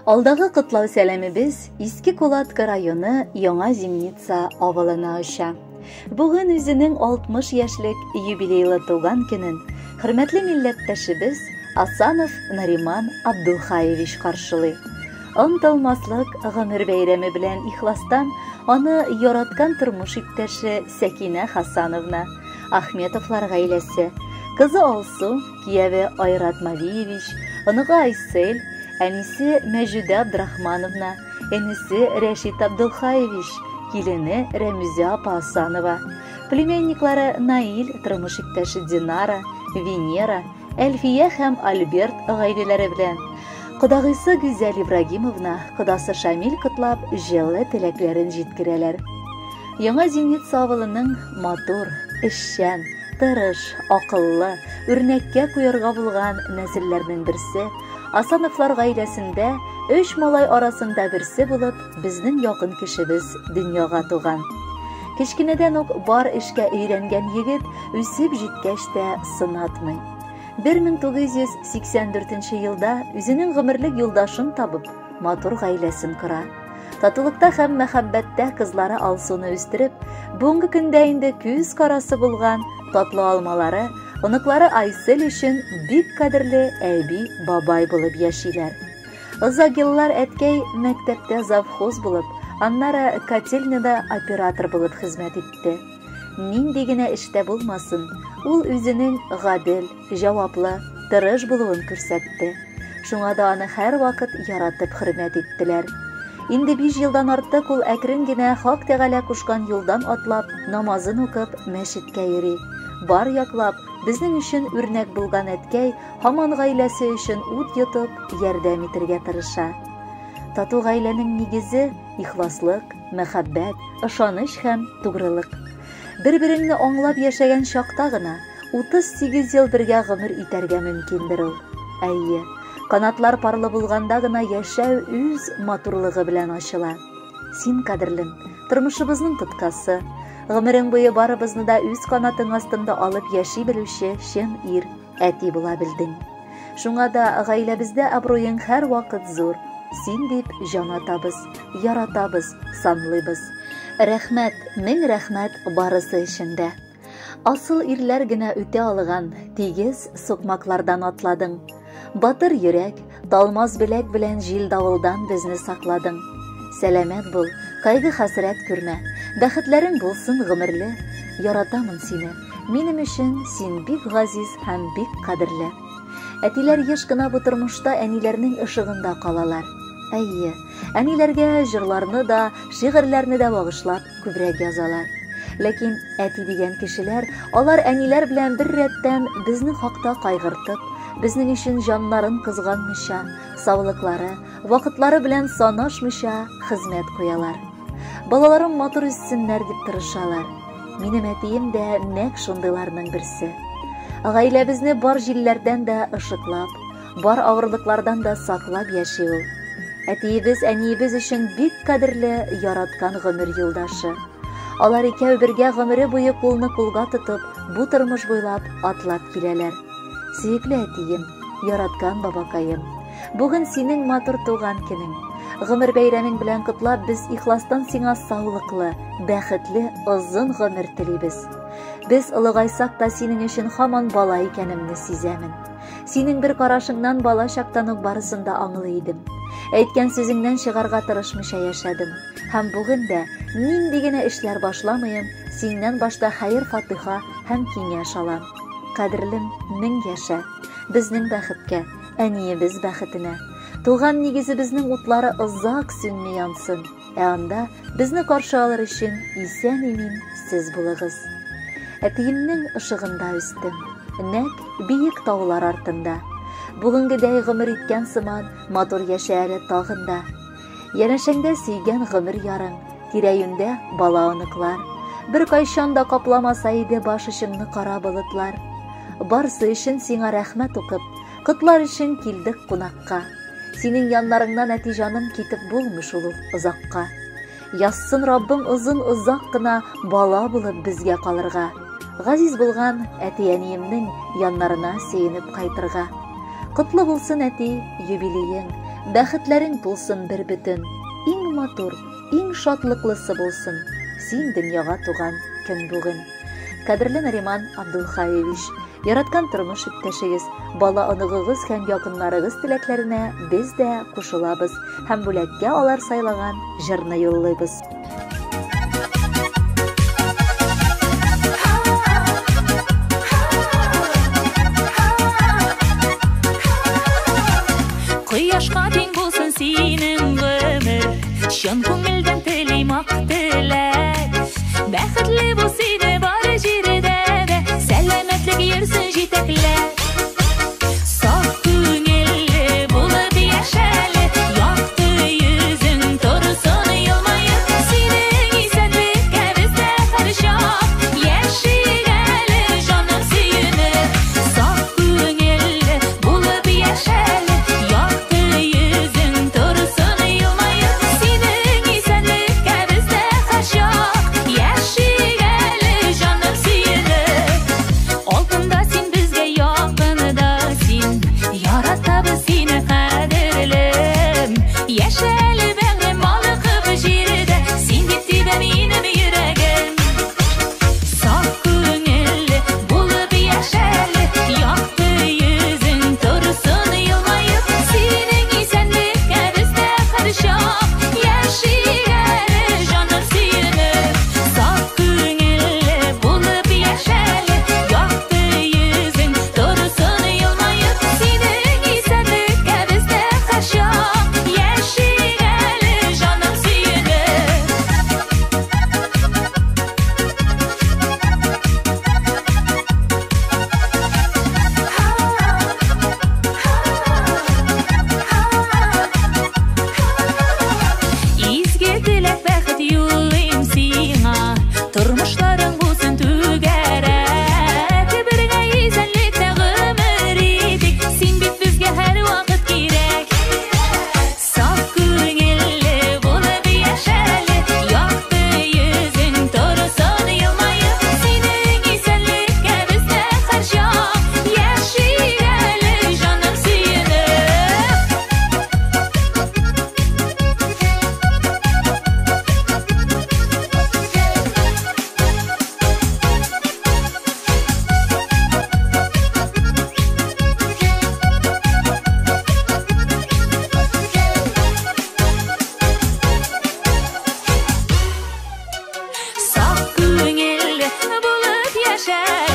Алдагы котлау сәламебез Иске Кулатка районы Яңа Зимница авылына оча. Бүген үзенең 60 яшьлек юбилейлы туган көнен хөрмәтле милләттәшебез Асанов Нариман Абдулхаевич каршылый. Онытылмаслык гомер бәйрәме белән ихластан аны яраткан тормыш иптәше Сәкинә Хасановна, Ахметовлар гаиләсе, кызы Алсу, кияве Айрат Мавиевич, оныгы Айсель, әнисе Мәҗүдә Абдрахмановна, энесе Рәшит Абдулхаевич, килене Рәмүзә апа Асанова, племянниклары Наил, тормыш иптәше Динара, Венера, Әлфия һәм Альберт гаиләләре белән. Кодагыйсы Гүзәл Ибрагимовна, кодасы Шамил котлап, җылы теләкләрен җиткерәләр. Яңа Зеница авылының матур, эшчән, тырыш, акыллы, үрнәккә куярга булган нәселләрнең берсе, Асановлар гаиләсендә өч малай арасында берсе булып, безнең якын кешебез дөньяга туган. Кечкенәдән үк бар эшкә өйрәнгән егет үсеп җиткәч тә сынатмый. 1984 елда үзенең гомерлек юлдашын табып, матур гаиләсен кора. Татулыкта һәм мәхәббәттә кызлары Алсуны үстереп, бүгенге көндә инде күз карасы булган татлы алмалары, оныклары Айсел өчен бик кадерле әби, бабай булып яшиләр. Озак еллар әткәй мәктәптә завхоз булып, аннары котельныйда оператор булып хезмәт итте. Нинди генә эштә булмасын, ул үзенең гадел, җаваплы, тырыш булуын күрсәтте. Шуңа да аны һәрвакыт яратып хөрмәт иттеләр. Инде 5 елдан артык ул әкрен генә Хак Тәгалә кушкан юлдан атлап, намазын укып, мәчеткә йөри. Бар яклап, безнең өчен үрнәк булган әткәй һаман гаиләсе өчен ут йотып, ярдәм итергә тырыша. Тату гаиләнең нигезе ихласлык, мәхәббәт, ышаныч һәм тугрылык. Бер-береңне аңлап яшәгән чакта гына 38 ел бергә гомер итәргә мөмкиндер ул. Әйе, канатлар парлы булганда гына яшәү үз матурлыгы белән ачыла. Син, кадерлем, тормышыбызның тоткасы. Гомерең буе барыбызны да үз канатың астында алып яши белүче чын ир, әти була белдең. Шуңа да гаиләбездә абруең һәрвакыт зур. Син дип җан атабыз, яратабыз, санлыйбыз. Рәхмәт, мең рәхмәт барысы өчен дә. Асыл ирләр генә үтә алган тигез сукмаклардан атладың. Батыр йөрәк, талмас беләк белән җил-давылдан безне сакладың. Сәламәт бул, кайгы-хәсрәт күрмә, бәхетләрең булсын гомерле. Яратамын сине, минем өчен син бик газиз һәм бик кадерле. Әтиләр еш кына бу тормышта әниләрнең ышыгында калалар. Әйе, әниләргә җырларны да, шигырьләрне дә багышлап күбрәк язалар. Ләкин әти дигән кешеләр, алар әниләр белән бер рәттән безнең хакта кайгыртып, безнең өчен җаннарын кызганмыйча, саулыклары, вакытлары белән санашмыйча хезмәт куялар. Балаларым матур үссеннәр дип тырышалар. Минем әтием дә нәкъ шундыйларның берсе. Гаиләбезне бар җилләрдән дә ышыклап, бар авырлыклардан да саклап яши ул. Әтиебез әниебез өчен бик кадерле, яраткан гомер юлдашы. Алар икәү бергә гомере буе кулны кулга тотып, бу тормыш буйлап атлап киләләр. Сөекле әтием, яраткан бабакаем, бүген синең матур туган көнең. Гомер бәйрәмең белән котлап, без ихластан сиңа саулыклы, бәхетле, озын гомер телибез. Без олыгайсак та синең өчен һаман бала икәнемне сизәмен. Синең бер карашыңнан бала чактан ук барысын да аңлый идем. Әйткән сүзеңнән чыгарга тырышмыйча яшәдем. Һәм бүген дә нинди генә эшләр башламыйм, синнән башта хәер-фатиха һәм киңәш алам. Кадерлем, мең яшә. Безнең бәхеткә, әниебез бәхетенә. Туган нигезебезнең утлары озак сүнми янсын. Ә анда безне каршы алыр өчен исән-имин сез булыгыз. Әтиемнең ышыгында үстем. Нәк биек таулар артында. Бүгенгедәй гомер иткән сыман, матур яшә әле тагын да. Янәшәңдә сөйгән гомер ярың, тирә-юньдә бала-оныклар. Беркайчан да капламаса иде баш очыңны кара болытлар. Барсы өчен сиңа рәхмәт укып, котлар өчен килдек кунакка. Синең яннарыңнан әти җаным китеп булмый шул ул озакка. Язсын Раббым озын-озак кына бала булып безгә калырга. Газиз булган әти-әниемнең яннарына сөенеп кайтырга. Котлы булсын әти юбилеең. Бәхетләрең тулсын бер бөтен. Иң матур, иң шатлыклысы булсын. Син дөньяга туган көн бүген. Кадерле Нариман Абдулхаевич, яраткан тормыш иптәшегез, бала оныгыгыз һәм якыннарыгыз теләкләренә без дә кушылабыз һәм бүләккә алар сайлаган җырны юллыйбыз. Кояшка тиң булсын синең гомер, чын күңелдән телим ак теләк. Бәхетле бул сине бар җирдә дә, сәламәтлек йөрсен җитәкләп. Саф күңелле булып яшәле, якты йөзең торсын елмаеп. Синең исәнлеккә без дә һәрчак яшик әле, җаным сөенеп. Саф күңелле булып яшәле, якты йөзең торсын елмаеп. Синең исәнлеккә без дә һәрчак яшик әле, җаным сөенеп. Алтында син безгә, якында син, яратабыз сине, кадерлем. Яшә әле, бәгърем, балкып җирдә, син дип тибә минем йөрәгем. Саф күңелле булып яшәле, якты йөзең торсын елмаеп. Синең исәнлеккә без дә һәрчак яшик әле, җаным сөенеп. Саф күңелле булып яшәле, якты йөзең торсын елмаеп. Синең исәнлеккә без дә һәрчак яшик әле, җаным сөенеп. Изге теләк, бәхет юллыйм сиңа, тормышларың булсын түгәрәк. Бергә исәнлектә гомер итик, син бит безгә һәрвакыт кирәк. Саф күңелле булып яшәле, якты йөзең торсын елмаеп. Синең исәнлеккә без дә һәрчак яшик әле, җаным сөенеп. Саф күңелле булып яшә.